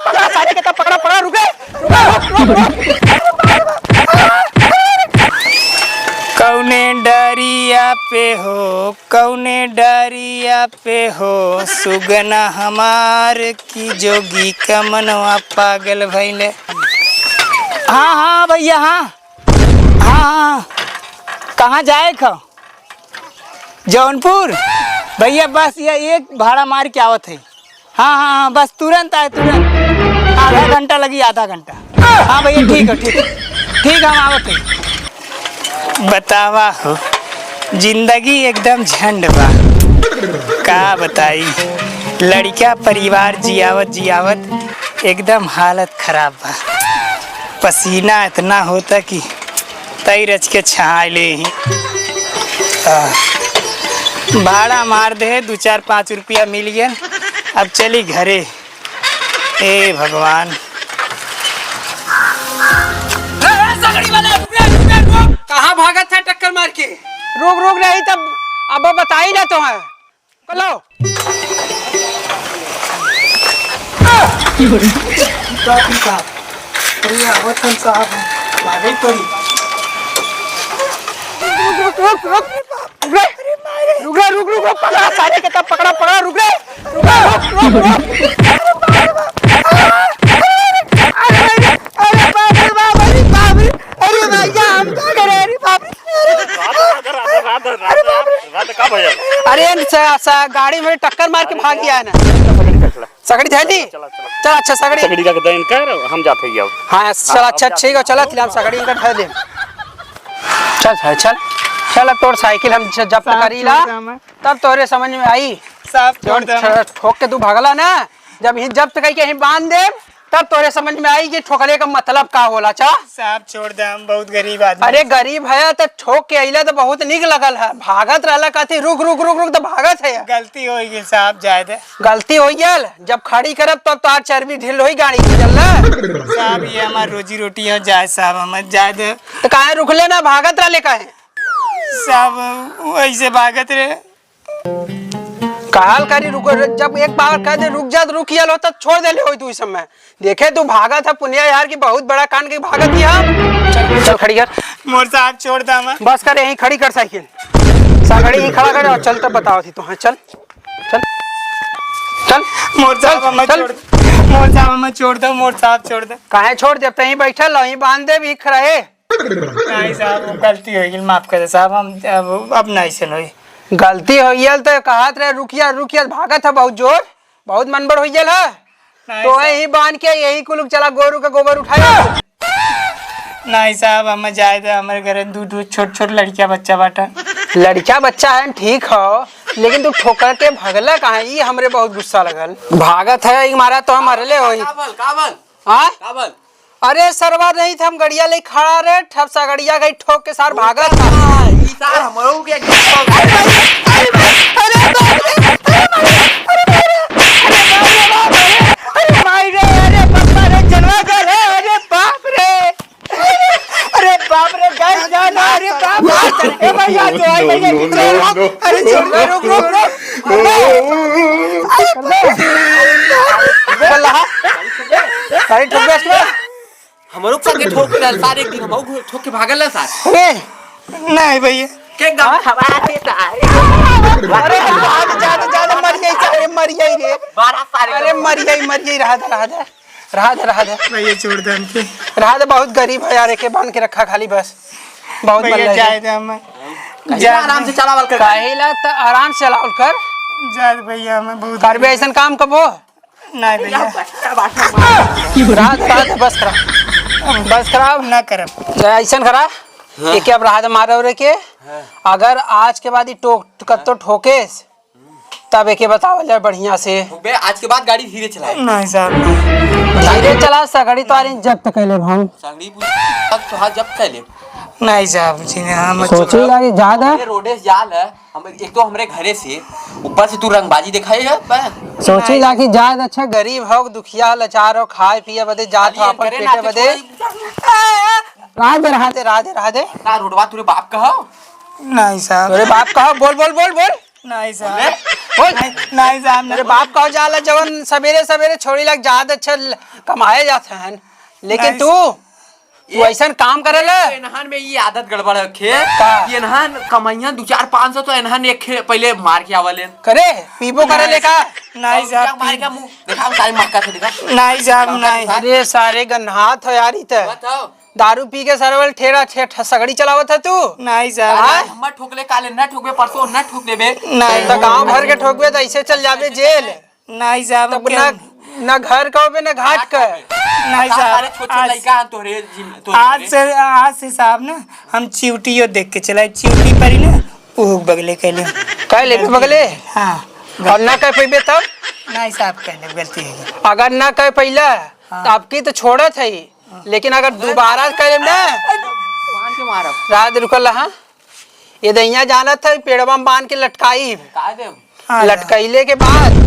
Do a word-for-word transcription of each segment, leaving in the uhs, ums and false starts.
पकड़ा सारे के, तब पकड़ा, पकड़ा, रुक रे, रुक, रुक, रुक, रुक। कौने डरिया पे हो, कौने डरिया पे हो, सुगना हमार की जोगी का मनवा पागल भइले। हाँ, हाँ, भइया, हाँ। हाँ, हाँ, हाँ। कहाँ जाए क ह? जौनपुर? भइया, बस ये एक भाड़ा मार के आवत है। हाँ, हाँ, हाँ, बस तुरंत आए, तुरंत। आधा घंटा लगी, आधा घंटा। हाँ भइया, ठीक है, ठीक है। ठीक है, हम आवत है। बतावा हो, जिंदगी एकदम झंड बा। का बताई, लड़िका परिवार जियावत जियावत एकदम हालत खराब बा। पसीना इतना होता कि तई रच के छहाई ले ही। आ, भाड़ा मार दे, दू चार पाँच रुपया मिल गया। अब चली घरे। ए भगवान। ए, ए, सगड़ी वाला, रुक रे, रुक रे, रुक। कहाँ भागत है टक्कर मार के? रुक, रुक, नहीं तब अब बताई ना तो है। कलो। साहब, अरे आवत हन साहब, लागई पड़ी। रुक, रुक, रुक, रुक, रुक, रुक, रुक, रुक, रुक, पकड़ा सारे के, तब पकड़ा, पकड़ा, रुक रे, रुक रे, रुक, रुक, रुक। अरे, अरे, अरे, बाप रे, बाप, अरे, बाप रे, अरे, भैया, हम का करे, अरे, बाप रे, अरे, राधा, राधा, राधा, राधा, अरे, बाप रे। राधा, का भैया? अरे, स-, स-, गाड़ी में टक्कर मार के भाग गया है ना। सगड़ी धैली? चला, चला। चल, अच्छा, सगड़ी। सगड़ी का देन कर, हम जाते ही अब। हाँ, चल, हाँ, अच्छा, हम जाते ठीक है, हैं। चला, तिलाम सगड़ी इनका धैली। चल, चल, चल, चल, अब तोर साइकिल हम ज-, जब्त साहब, करी ला, छोड़ दे हमें। तब तोहरे समझ में आई। साहब, छोड़ जौन दे हमें। ठ-, ठोक के तू भगला ना, जब ही जब्त कई के ही बांध दे, तब तोहरे समझ में आई कि ठोकले का मतलब का होला, चा? साहब, छोड़ दे, हम बहुत गरीब आदमी। अरे, गरीब है, तो ठोक के अइला तो बहुत निक लगल है। भागत रहला, कहती, "रुक, रुक, रुक, रुक," तो भागत है। गलती हो गई साहब, जाए दे। गलती हो गयल, जब खड़ी करब, तब तो आज चर्बी ढील होई गाड़ी की, चल ना। साहब, ये हमार रोजी रोटी है, जाए साहब, हमें जाए दे। तो काहे रुकले ना, भागत रहले काहे? साहब, वैसे भागत रहे। कहल करी रुको, जब एक बार कह दे रुक जा, तो रुक गयल हो, तो छोड़ देले होई तू इस समय। देखे तू भागत है पुनिया यार की बहुत बड़ा कांड की भागत ही है। चल, चल खड़ी कर। मोर साहब छोड़ दा मैं। बस कर, यहीं खड़ी कर साइकिल। सगड़ी ही खड़ा कर और चल तब बताओ थी तो। हाँ, चल। चल। चल। मोर साहब चल, हमें चल। छोड़। मोर साहब हमें छोड़ दो, मोर साहब छोड़ दो। काहे छोड़ दे? अब तहीं बैठल, यहीं बांध दे, भी खड़ा है। नहीं साहब, गलती हो गई, माफ कर दे साहब, हम अब, अब नहीं से होई। गलती हो गई तो कहत रहे, "रुकिया, रुकिया," भागत है बहुत जोर, बहुत मनबड़ हो गया है। नहीं तो साहब। यही बांध के यही कुल चला गोरू के गोबर उठाया। नहीं साहब, हमें जाए दे, हमारे घरे दू, दू छोट, छोट लड़किया बच्चा बाटा। लड़किया बच्चा है, ठीक हो, लेकिन तू ठोकर के भगला कहाँ? ई हमरे बहुत गुस्सा लगल। भागत है, ई मारा तो हम मरले होई। का बोल, का बोल? हाँ? का बोल? अरे सरवा, नहीं था, हम गड़िया ले खड़ा रहे, ठप सा गड़िया गई ठोक के सार भागत था। ई सार हमरो के एकदम अरे भाई, अरे भाई, अरे बाप रे, अरे माई रे, अरे बाप रे, अरे माई रे, अरे पप्पा रे, जनवा गल है, अरे बाप रे, अरे बाप रे, गल जाना, अरे बाप रे, ए भैया, जो आई भैया, no, no, no, no। अरे छोड़ दे, रुक, रुक, रुक। अरे, अरे, अरे, ठोक दे इसको। हमरो के ठोक के डाल सार, एक दिन हमहू ठोक के भागल ना सार। अरे, नहीं भैया। के गम खबा दे सार। अरे, भाग, जा, जा, जा, मर गई सारे, मर गई रे। बारह सारे अरे, गम। मर गई, मर गई, रहा दे, रहा दे, रहा दे, रहा दे। भैया, छोड़ दे हमके। रहा दे, बहुत गरीब है यार, एके बांध के रखा खाली बस। बहुत भैया, मल्ला है। जाए दे हमें। कहीं जा आराम से चलावल कर। कहिला त आराम से चलावल कर। जाए दे भैया, हमें बहुत करबे ऐसन काम कबो? नहीं भैया। रात, रात, बस करा। बस करा। ना करब। जरा ऐसन करा। हाँ। एके अब राहत मारो रे के। हाँ। अगर आज के बाद ई टोक, कत्तो ठोकेस, तब एके बतावल जाए बढ़िया से। बे, आज के बाद गाड़ी धीरे चलाए। नहीं साहब, नहीं। धीरे चला, सगड़ी तोहारी जब्त कैले हम। सगड़ी बुझ-, अब तो हाथ जब्त कैले। नहीं साहब जी, नहीं, हम सोची लागी ज्यादा। हमरे रोडे से जाल है। हम, एक तो हमरे घरे से, ऊपर से तू रंगबाजी दिखाई है, बस। सोची ला कि जात अच्छा गरीब हो, दुखिया, लाचार हो, खाए पिए बदे जात हो, खाली अपन करे पेटे ना, बदे। छोड़। राधे, राधे, राधे, राधे। ना रोडवा तोरे बाप का हो? नहीं साहब। तोरे बाप का हो? बोल, बोल, बोल, बोल। नहीं साहब। बोले? बोल। नहीं, नहीं साहब, नहीं। अरे बाप का जाला जवन सबेरे सबेरे छोड़ी लग जात अच्छा ल-, कमाए जात हन। लेकिन नहीं। तू, तू ये ऐसन काम करे ले। ये इन्हान में ये आदत गड़बड़ है खे। का? ये इन्हान कमाइया दो चार पाँच सौ तो इन्हान एक खे पहले मार के आवले। करे, पीबो करे ले का? नहीं साहब, मार के मुंह दिखा, सारे मक्का से दिखा। नहीं साहब, नहीं। अरे सारे गन्हात हो यार, ई त। बताओ। दारू पी के सरवल ठेरा ठे-, ठे-, सगड़ी चलावत है तू? नहीं साहब। हाँ? हम्मा ठोकले काले ना ठोकबे, परसों ना ठोक देबे। नहीं। तो गांव भर के ठोकबे तो ऐसे चल जाबे जेल। नहीं साहब, तब क्या? ना, ना घर का होबे, ना घाट का। नहीं साहब, सारे छोट छोट आज, लइका हैं तोहरे जिम-, तोहरे आज घरे। से, आज से साहब ना, हम चिउटियो देख के चलाई, चिउटी परी ना, ऊ बगले कैले। कह ले बगले? हाँ। और ना कह पइबे तब? नहीं साहब, कह ले, गलती है। अगर ना कह पइला, हाँ। तो आपकी तो छोड़त है, लेकिन अगर दोबारा करेम ना, बांध के मारब। रात रुकल रहा। ये दहिया जानत है, पेड़वा में बांध के लटकाई। का देब? हाँ, लटकैले के बाद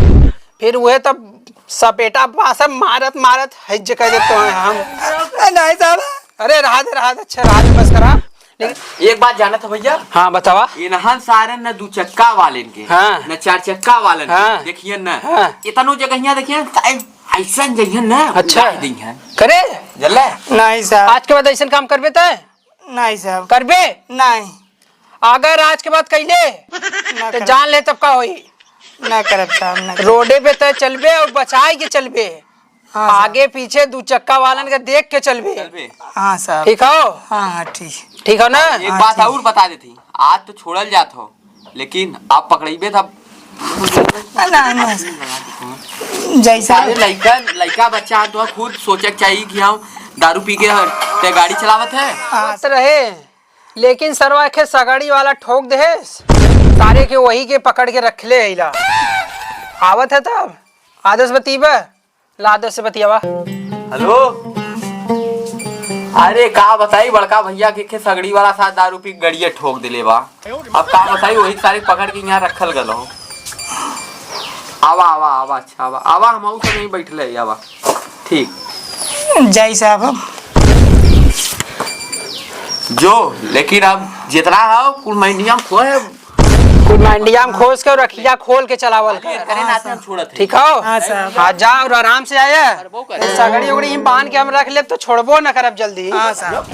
फिर उहे तब सपेटा बासम मारत मारत हज कर देते हैं हम। ए, नहीं साहब। अरे रहा दे, रहा दे, अच्छा रहा दे, बस करा। लेकिन एक बात जानत है भैया? हाँ, बतावा। इन्हान सारन न दू चक्का वालेन के, हाँ। न चार चक्का वालेन के, हाँ। देखिए न, हाँ। इतनो जगहिया देखिए, ऐसन जइहन ना, अच्छा। उड़ा देइहन। करे? जल्ले? नहीं साहब। आज के बाद ऐसन काम करबे तय? नहीं साहब। करबे? नहीं। अगर आज के बाद कैले, ना तो करब। जान ले तब का होई। ना करब साहब, ना करब। रोडे पे तय चलबे और बचाए के चलबे। हाँ साहब। आगे पीछे दू चक्का वालन के देख के चलबे। चलबे। हाँ साहब। ठीक हो? हाँ, हाँ, ठीक। ठीक हो ना? एक हाँ, बात ठीक। और बता देती, आज तो छोड़ल जात हो, लेकिन आप पकड़इबे तब। ना, ना। जैसा सारे लइका, लइका बच्चा तो खुद सोचे के चाहिए कि हम दारू पी के हर, ते गाड़ी चलावत है। हाँ। मस्त रहे, लेकिन सरवा के सगड़ी वाला ठोक दे, सारे के वही के पकड़ के रख ले अइला। आवत है तब, आदर्श बतीबा। लादो से बतियावा। हेलो। अरे का बताई, बड़का भैया के, के सगड़ी वाला साथ दारू पी गड़िया ठोक देले बा। अब का बताई, वही सारे पकड़ के यहाँ रखल गल हो। आवा, आवा, आवा, अच्छा, आवा, आवा, हम आऊ सब यहीं बैठले ही, आवा। ठीक। जाई साहब। जो, लेकिन अब जितना हो, कुल मंडिया में खोए। कुल मंडिया में खोज के और रखिया खोल के चलावल कर। करे ना, हम छोड़त है। ठीक हो? हाँ, साहब। हाँ, जा और आराम से आया। करबो करे। सगड़ी उगड़ी ही बांध के हम रख लेब तो छोड़बो न करब जल्दी। हाँ, साहब।